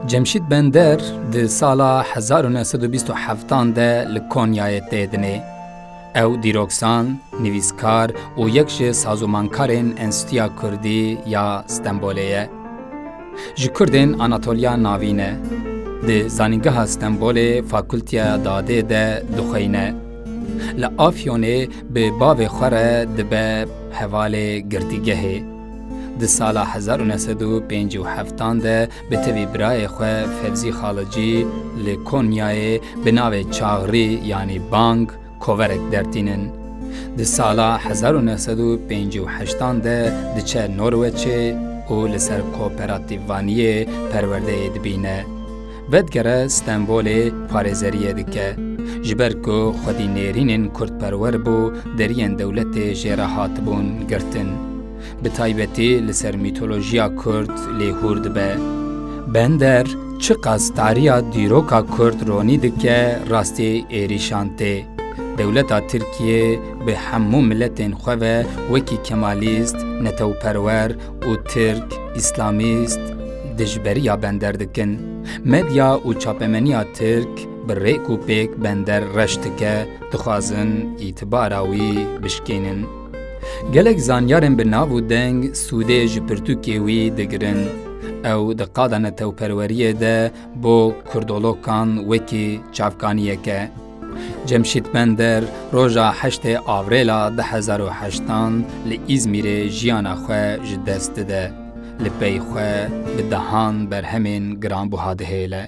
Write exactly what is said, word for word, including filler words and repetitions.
Cemşîd Bender di sala hezar û neh sed û bîst û heftan de li Konyayê tê dinê. Ew dîroksan, nivîskar û yek ji sazomankarên Enstîtuya Kurdî ya Stenbolê ye. Ji Kurdên Anatoliya Navîn e. Di Zanîngeha Stenbolê Fakultiya Dadê de dixweyne. Li Afyonê bi bavê xwe re dibe hevalê girtîgehê. Di sala hezar û neh sed û pêncî û heftan de bi tevî birayê xwe Fevzî Xalicî li Konyayê bi navê Çaxrî, yanî Bang, koverek dertînin. Di sala hezar û neh sed û pêncî û heştan de diçe Norweçê û li ser kooperatîvvaniyê perwerdeyê dibîne. Vedigere Stenbolê parêzeriyê dike. Ji ber ku xwedî nêrînên kurdperwer bû, deriyên dewletê jê re hatibûn girtin. Bi taybetî li ser mîtolojiya kurd lê hûr dibe. Bender çiqas tariya dîroka kurd ronî dike, rastî êrîşan tê. Dewleta Tirkiyê bi hemû miletên xwe ve wekî kemalîst, netewperwer û tirk, îslamîst dijberiya Bender dikin. Medya û çapemeniya tirk bi rêk û pêk Bender reş dike, dixwazin îtibara wî bişkînin. Gelek zanyarên bi nav û deng sûdê ji pirtûkê wî digirin. Ew di qada netewperweriyê de bo kurdolokan wekî çavkaniyek e. Cemşîd Bender roja heştê Avrêla du hezar û heştan li Îzmîrê jiyana xwe ji dest dide. Li pey xwe bi dehan berhemên giranbuha dihêle.